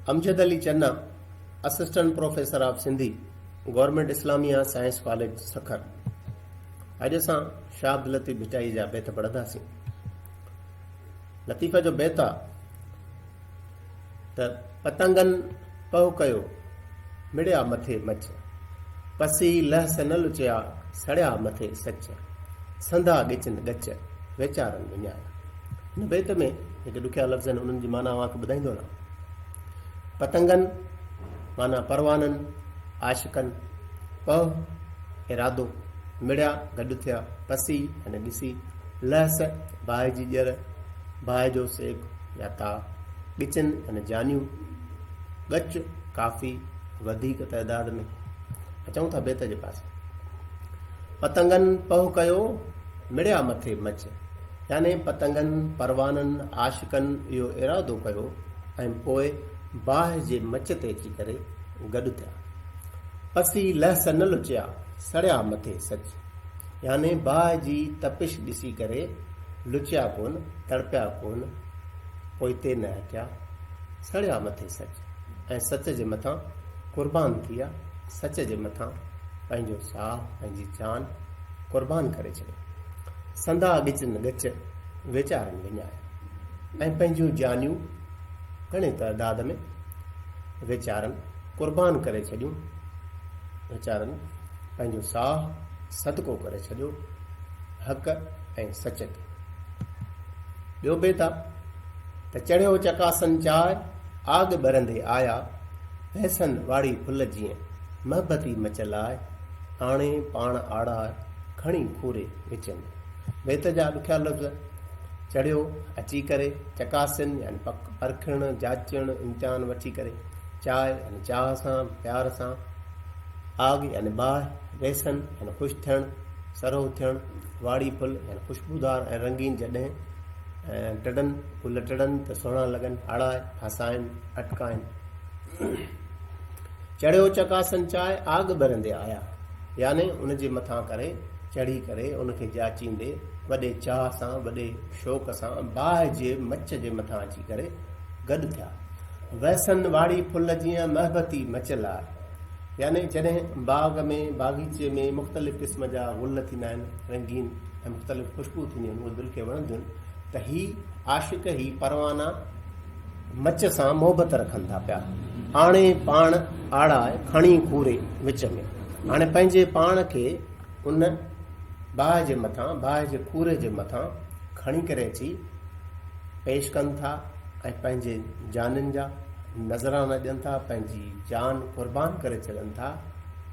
Amjad Ali Channa, assistant professor of Sindhi, government Islamia science college Sukkur. اڄ اسان شاهه عبداللطيف ڀٽائي جا بيت پڙهنداسين. لطيف جو بيت آ ته پتنگن پهه ڪيو، مڙيا مٿي مچ. پسي لهس نه لچيا، سڙيا مٿي سچ. سندا ڳچن ڳچ، ويچارن وڃايا. هن بيت ۾ جيڪي ڏکيا لفظ آهن انهن جي معنيٰ اوهان کي ٻڌائيندو رهان. پتنگن معنيٰ پروانن، عاشقن، پهه، ارادو، مڙيا، گڏ ٿيا، پسي يعني ڏسي، لهس، باهه جي ڄر، باهه جو سيڪ يا تاء، ڳچن يعني جانيون، ڳچ، ڪافي، وڌيڪ تعداد ۾. اچون ٿا بيت جي پاسي. پتنگن پهه ڪيو، مڙيا مٿي مچ. يعني پتنگن، پروانن، عاشقن اهو ارادو ڪيو ۽ پوء باهه جي مچ تي اچي ڪري گڏ ٿيا. پسي لهس نه لچيا، سڙيا مٿي سچ. يعني باهه جي تپش ڏسي ڪري لچيا ڪونه، تڙپيا ڪونه، پوئتي نه هٽيا، سڙيا مٿي سچ ۽ سچ جي مٿان قربان ٿيا، سچ جي مٿان پنهنجو ساهه، پنهنجي جان قربان ڪري ڇڏي. سندا ڳچن ڳچ ويچارن وڃايا ۽ پنهنجون جانيون گهڻي تعداد ۾ ويچارن قربان ڪري ڇڏيون. ويچارن پنهنجو ساهه صدقو ڪري ڇڏيو حق ۽ سچ تي. ٻيو بيت آ ته چڙهيو چڪاسن چاء، آڳ ٻرندي آيا، ويسن واڙي ڦل جيئن، محبتي مچ لاء، آڻي پاڻ آڙاء، کڻي کوري وچ ۾. بيت جا ڏکيا لفظ، چڙهيو، اچي ڪري، چڪاسن يعني پرکڻ، جاچڻ، امتحان وٺي ڪري، چاء يعني چاهه سان، پيار سان، آڳ يعني باهه، ويسن يعني خوش ٿيڻ، سرهو ٿيڻ، واڙي ڦل يعني خوشبودار ۽ رنگين جڏهن ٽڙن، گل ٽڙن ته سهڻا لڳن، آڙاء، ڦاسائن، اٽڪائن. چڙهيو چڪاسن چاء، آڳ ٻرندي آيا. يعني ان جي مٿان ڪري، چڙهي ڪري، ان کي جاچيندي، وڏي چاهه سان، وڏي شوق سان، باهه جي مچ جي مٿان اچي ڪري گڏ ٿيا. ويسن واڙي ڦل جيئن محبتي مچ لاء. يعني جڏهن باغ ۾، باغيچي ۾، مختلف قسم جا گل ٿيندا آهن، رنگين ۽ مختلف خوشبو ٿينديون آهن، اهي دل کي وڻنديون آهن ته هي عاشق، هي پروانا مچ سان محبت رکن ٿا پيا. آڻي پاڻ آڙاء، کڻي کوري وچ ۾. هاڻي پنهنجي پاڻ کي ان باهه جي مٿان، باهه جي کوري جي مٿان کڻي ڪري اچي پيش ڪن ٿا ۽ پنهنجي جانين جا نذرانا ڏين ٿا، پنهنجي جان قربان ڪري ڇڏن ٿا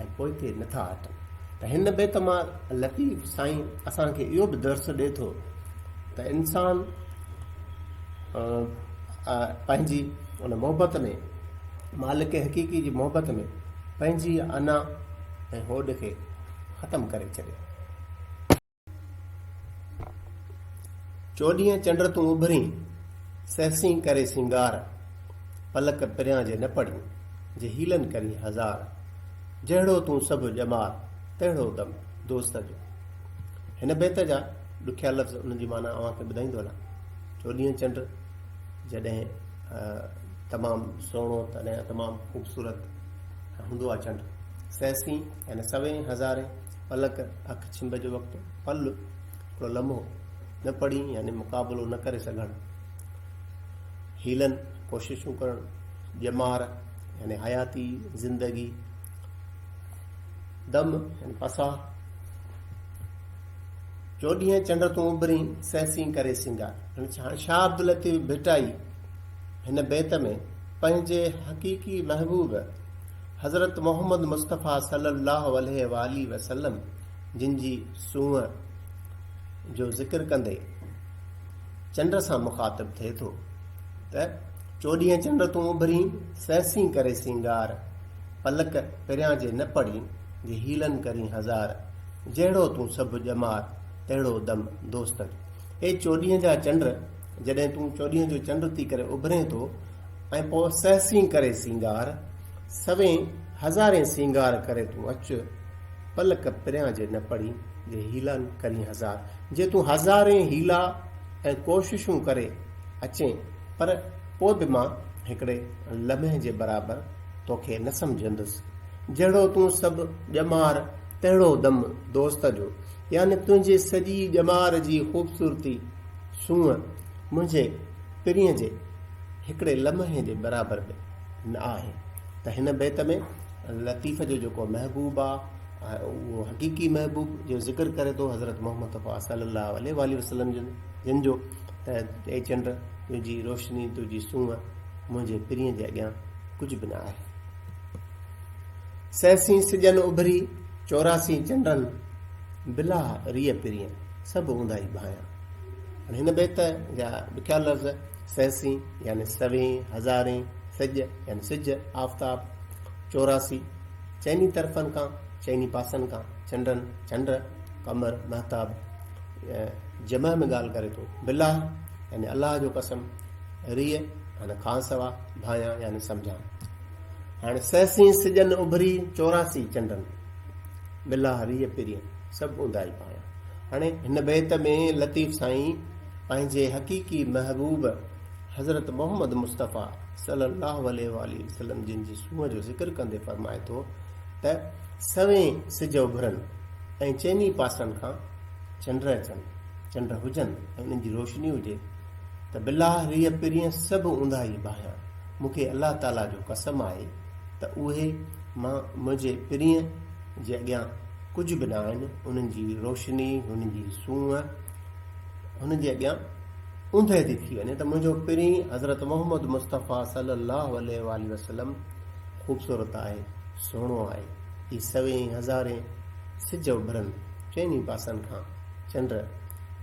۽ پوئتي نٿا هٽن. ته هن بيت مان لطيف سائين اسان کي اهو به درس ڏئي ٿو ته انسان پنهنجي ان محبت ۾ مالڪ حقيقي جي محبت ۾ پنهنجي انا ۽ هوڏ کي ختم ڪري ڇڏي. چوڏهينء چنڊ تون اڀرين، سهسين ڪري سينگار، پلڪ پريان جي نه پڙين، جي حيلن ڪرين هزار، جهڙو تون سڀ ڄمار، تهڙو دم دوست جو. هن بيت جا ڏکيا لفظ ان جي معنيٰ اوهان کي ٻڌائيندو هلان. چوڏهينء چنڊ جڏهن تمام سهڻو تڏهن تمام خوبصورت هوندو آهي چنڊ. سهسين يعني سوين هزارين، پلڪ اک ڇنڀ جو وقت، پل هڪڙو لمحو، نه پڙهين يعني مقابلو نه ڪري سگهڻ، حيلن ڪوششون ڪرڻ، ڄمار يعني حياتي، زندگي، دم يعني پساهه. چوڏهينء چنڊ تون اڀرين، سهسين ڪري سينگار. هاڻي شاهه عبداللطيف ڀٽائي هن بيت ۾ پنهنجي حقيقي محبوب حضرت محمد مصطفيٰ صلي الله عليه واٰله وسلم جن جي سونهن جو ذڪر ڪندي چنڊ سان مخاطب ٿئي ٿو ته چوڏهينء چنڊ تون اڀرين، سهسين ڪري سينگار، پلڪ پريان جي نه پڙين، جي حيلن ڪرين هزار، جهڙو تون سڀ ڄمار، تهڙو دم دوست جو. اي چوڏهينء جا چنڊ، جڏهن تون چوڏهينء جو چنڊ ٿي ڪري اڀرين ٿو ۽ پوء سهسين ڪري سينگار، سوين هزارين سينگار ڪري تون اچ، پلڪ پريان جي نه پڙين، جي حيلن ڪرين هزار. جي تون هزارين حيلا ۽ ڪوششون ڪري اچين، پر پوء به مان هڪڙي لمحي جي برابر توکي نه سمجهندس. جهڙو تون سڀ ڄمار تهڙو دم دوست جو يعني تنهنجي سڄي ڄمار جي خوبصورتي سونهن منهنجي پرينء جي هڪڙي لمحي جي برابر به نه آهي ته هن بيت ۾ لطيف جو جيڪو محبوب آ اهو حقيقي محبوب جو ذڪر ڪري ٿو حضرت محمد مصطفيٰ صلي الله عليه واٰله وسلم جن جو ته اي چنڊ تنهنجي روشني تنهنجي سونهن منهنجي پرينء جي اڳيان ڪجهه به نه آهي. سهسين سجن اڀري، چوراسين چنڊن، بلا ريء پرينء، سڀ اونداهي ڀانئيان. هاڻي هن بيت جا ڏکيا لفظ سهسين يعني سوين، هزارين، سج يعني سج، آفتاب، 84 چئني طرفن کان، چئني پاسن کان، چنڊن، چنڊ، قمر، مهتاب، جمع ۾ ڳالهه ڪري ٿو. بلا يعني الله جو قسم، ريء يعني کان سوا، ڀانئيان يعني سمجهان. هاڻي سهسين سجن اڀري، 84 چنڊن، بلا ريء پرينء، سڀ اونداهي پايان. هاڻي هن بيت ۾ لطيف سائين پنهنجي حقيقي محبوب حضرت محمد مصطفيٰ صلي الله عليه واٰله وسلم جن جي سونهن جو ذڪر ڪندي فرمائي ٿو ته سوين سج اڀرن ۽ چئني پاسن کان چنڊ اچن، چنڊ هجن ۽ انهن جي روشني هجي ته بالله ريء پرينء سڀ اونداهي ڀانيان. مون کي الله تعاليٰ جو قسم آهي ته اهي مان منهنجي پرينء جي اڳيان ڪجهه به نه آهن، انهن جي روشني، انهن جي سونهن هن جي اڳيان اوندهه ٿي ٿي وڃي ته منهنجو پرين حضرت محمد مصطفيٰ صلي الله عليه واٰله وسلم خوبصورت آهي، سهڻو آهي. هي سوين هزارين سج اڀرن، چئني پاسن کان چنڊ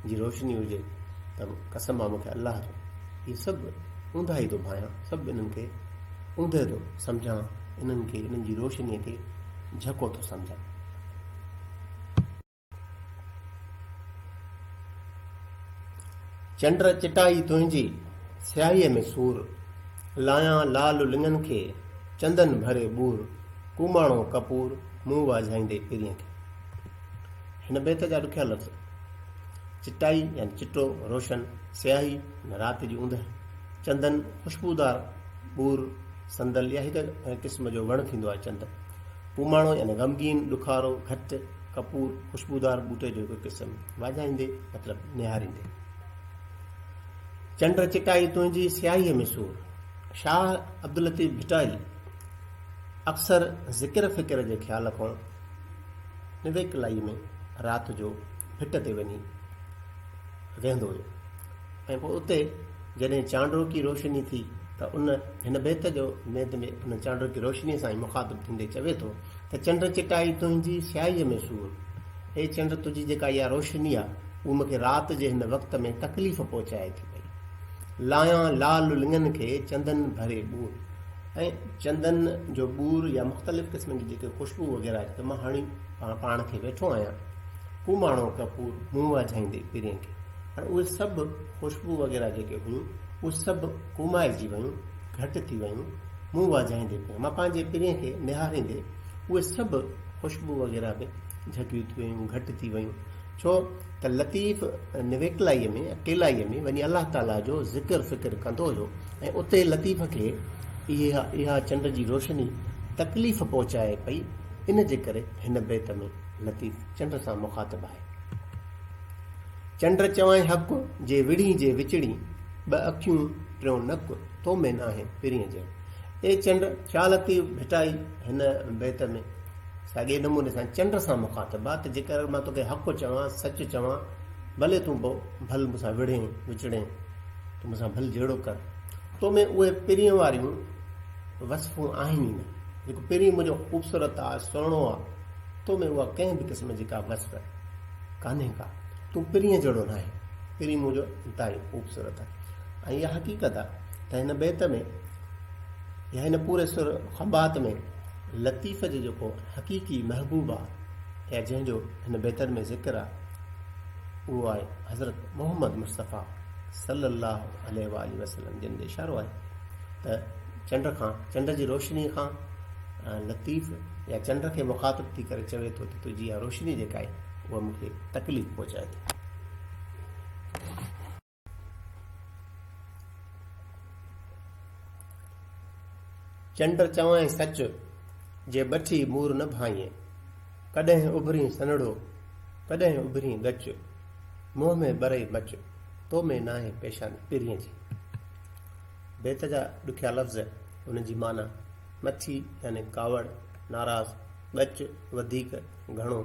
جي روشني هجي ته قسم آ مون کي الله جو هي سڀ اونداهي ٿو ڀانيان، سڀ انهن کي اوندهه ٿو سمجهان، انهن کي انهن جي روشنيء کي جهڪو ٿو سمجهان. چنڊ چٽائي تنهنجي سياهيء ۾ سور، لايان لال لڱن کي چندن ڀري ٻور، ڪوماڻو ڪپور مون واجهائيندي پرينء کي. هن بيت جا ڏکيا لفظ چٽائي يعني چٽو، روشن، سياهي يعني رات جي اوندهه، چندن خوشبودار ٻور، صندل يا هڪ قسم جو وڻ ٿيندو آهي چندن. ڪوماڻو يعني غمگين، ڏکارو، گهٽ، ڪپور، خوشبودار ٻوٽي جو هڪ قسم، واجهائيندي مطلب نهاريندي. چنڊ چٽائي تنهنجي سياهيء ۾ سور. شاهه عبداللطيف ڀٽائي اڪثر ذڪر فڪر جي خيال کان نويڪلائيء ۾ رات جو ڀٽ تي وڃي ويهندو هيو ۽ پوء اتي جڏهن چانڊوڪي روشني ٿي ته ان هن بيت جو بيت ۾ ان چانڊوڪي روشنيء سان ئي مخاطب ٿيندي چوي ٿو ته چنڊ چٽائي تنهنجي سياهيء ۾ سور. اي چنڊ تنهنجي جيڪا اها روشني آ اها مون کي رات جي هن وقت ۾ تڪليف پهچائي ٿي پئي. لايان لال لڱن کي چندن ڀري ٻور. ۽ چندن جو ٻور يا مختلف قسمن جي جيڪي خوشبو وغيره جيڪي مان هڻي پاڻ کي ويٺو آهيان. ڪوماڻو ڪپور منهن واجهائيندي پرين کي. هاڻي اهي سڀ خوشبو وغيره جيڪي هيون اهي سڀ ڪومائجي ويون، گهٽ ٿي ويون، منهن واجهائيندي پيو. مان پنهنجي پرين کي نهاريندي اهي سڀ خوشبو وغيره به جهڪيون ٿي ويون، گهٽ ٿي ويون. ڇو ته لطيف نويڪلائيء ۾، اڪيلائيء ۾ وڃي الله تعاليٰ جو ذڪر فڪر ڪندو هيو ۽ اتي لطيف کي اها اها چنڊ جي روشني تڪليف پهچائي پئي، ان جي ڪري هن بيت ۾ لطيف چنڊ سان مخاطب آهي. چنڊ چوانء حق، جي وڙهين جي وچڙين، ٻه اکيون ٽيون نڪ، تو ۾ ناهي پرينء جهڙ. اي چنڊ! شاهه لطيف ڀٽائي هن بيت ۾ ساڳئي نموني سان چنڊ سان مخاطب آ ته جيڪر مان توکي حق چوان، سچ چوان، ڀلي تون پوء ڀل مون سان وڙهين، وچڙين، تون مون سان ڀل جهيڙو ڪر، تو ۾ اهي پرينء واريون وصفون آهن ئي نه. جيڪو پرين منهنجو خوبصورت آ، سهڻو آ، تو ۾ اها ڪنهن به قسم جي ڪا وصف ڪانهي ڪا. تون پرينء جهڙو ناهين. پرين منهنجو انتهائي خوبصورت آهي ۽ اها حقيقت آهي ته هن بيت ۾ يا هن پوري سر خنبات ۾ لطيف جو جيڪو حقيقي محبوب آهي يا جنهن جو هن بيتن ۾ ذڪر آهي اهو آهي حضرت محمد مصطفيٰ صلي الله عليه وآله وسلم جن ڏي اشارو آهي ته چنڊ کان چنڊ جي روشني کان لطيف يا چنڊ کي مخاطب ٿي ڪري چوي ٿو ته تنهنجي اها روشني جيڪا آهي اها مون کي تڪليف پهچائي ٿي. چنڊ چوانء سچ، جي بٺي مور نه ڀانئين. ڪڏهن اڀرين سنهڙو، ڪڏهن اڀرين ڳچ. منهن ۾ ٻرئي مچ، تو ۾ ناهي پيشاني پرينء جي. بيت جا ڏکيا لفظ، ان جي معنيٰ، مڇي يعني ڪاوڙ، ناراض، ڳچ، وڌيڪ، گهڻو،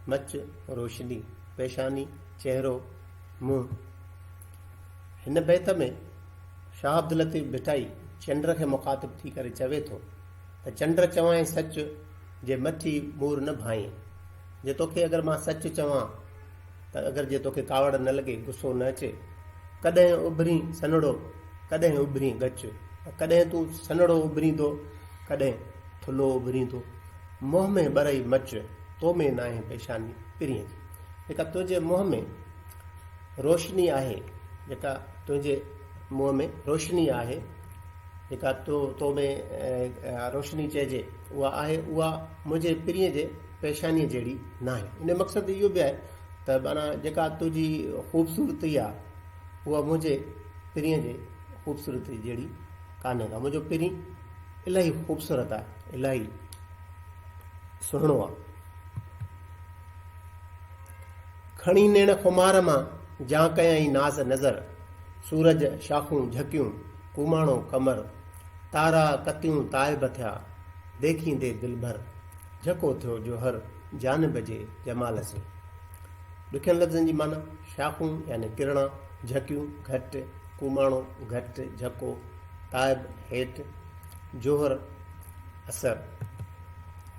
مچ، روشني، پيشاني، چهرو، منهن. هن بيت ۾ شاهه عبداللطيف ڀٽائي چنڊ کي مخاطب ٿي ڪري چوي ٿو ته چنڊ چوانء سچ، جي مٺي مور نه ڀانئين. جي توکي اگر مان سچ چوان ته اگر جي توکي ڪاوڙ نه لڳي، غصو نه اچي. ڪڏهن اڀرين سنهڙو، ڪڏهن اڀرين ڳچ. ڪڏهن تون سنهڙو اڀرين ٿو، ڪڏهن ٿلهو اڀرين ٿو. منهن ۾ ٻرئي مچ، تو ۾ ناهي پيشاني پرينء جي. جيڪا تنهنجي منهن ۾ روشني آهي، جيڪا تنهنجي منهن ۾ روشني آهي، جيڪا تو تو ۾ روشني چئجي اها آهي، اها منهنجي پرينء جي پيشانيء جهڙي ناهي. ان جو مقصد اهو به آهي ته معنيٰ جيڪا تنهنجي خوبصورتي آهي اها منهنجي پرينء جي خوبصورتي جهڙي ڪانهي ڪا. منهنجو پرين الاهي خوبصورت آهي، الاهي سهڻو آهي. کڻي نيڻ خمار مان جان ڪيائين ناز نظر، سورج شاخون جهڪيون، ڪوماڻو قمر، تارا ڪتيون تائب ٿيا، ديکيندي دلبر، جهڪو ٿيو جوهر جانب جي جمال سين. ڏکين لفظن جي معنيٰ، شاخون يعني ڪرڻا، جهڪيون، گهٽ، ڪوماڻو، گهٽ، جهڪو، تائب، هيٺ، جوهر، اثر.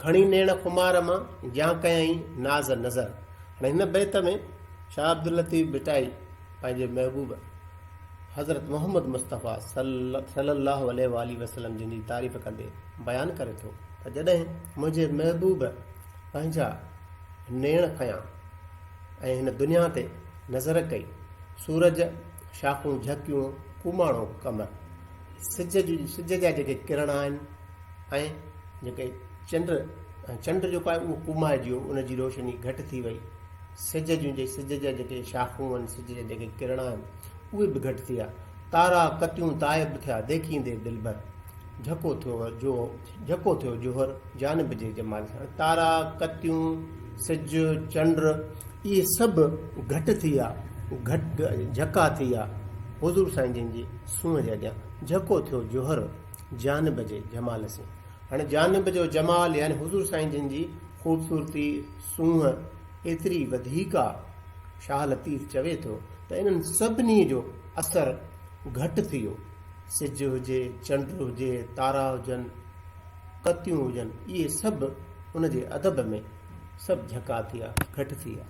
کڻي نيڻ خمار مان، جان ڪيائين ناز نظر. هاڻي هن بيت ۾ شاهه عبداللطيف ڀٽائي پنهنجي محبوب حضرت محمد مصطفيٰ صلي الله عليه واٰله وسلم جن جي تعريف ڪندي بيان ڪري ٿو ته جڏهن منهنجي محبوب پنهنجا نيڻ کنيا ۽ هن دنيا تي نظر ڪئي، سورج شاخون جهڪيون ڪوماڻو قمر، سج سج جا جيڪي ڪرڻا آهن ۽ جيڪي چنڊ چنڊ جيڪو آهي اهو ڪومائجي ويو، ان جي روشني گهٽ ٿي وئي. سج جون جي سج جا جيڪي شاخون آهن، سج جا جيڪي ڪرڻا آهن، اهي به گهٽ ٿي ويا. تارا ڪتيون تائب ٿيا، ديکيندي دلبر. جهڪو ٿيو جو جهڪو ٿيو جوهر جانب جي جمال سان. تارا، ڪتيون، سج، چنڊ اهي سڀ گهٽ ٿي ويا، گهٽ جهڪا ٿي ويا حضور سائين جن جي سونهن جي اڳيان. جهڪو ٿيو جوهر جانب جي جمال سين. هاڻي جانب جو جمال يعني حضور سائين جن جي خوبصورتي، سونهن ايتري وڌيڪ آ، شاهه لطيف چوي ٿو ته انهن سڀني جو اثر گهٽ ٿي ويو. سج هجي، چنڊ هجي، تارا هجن، ڪتيون هجن، اهي سڀ ان جي ادب ۾ سڀ جهڪا ٿي ويا، گهٽ ٿي ويا.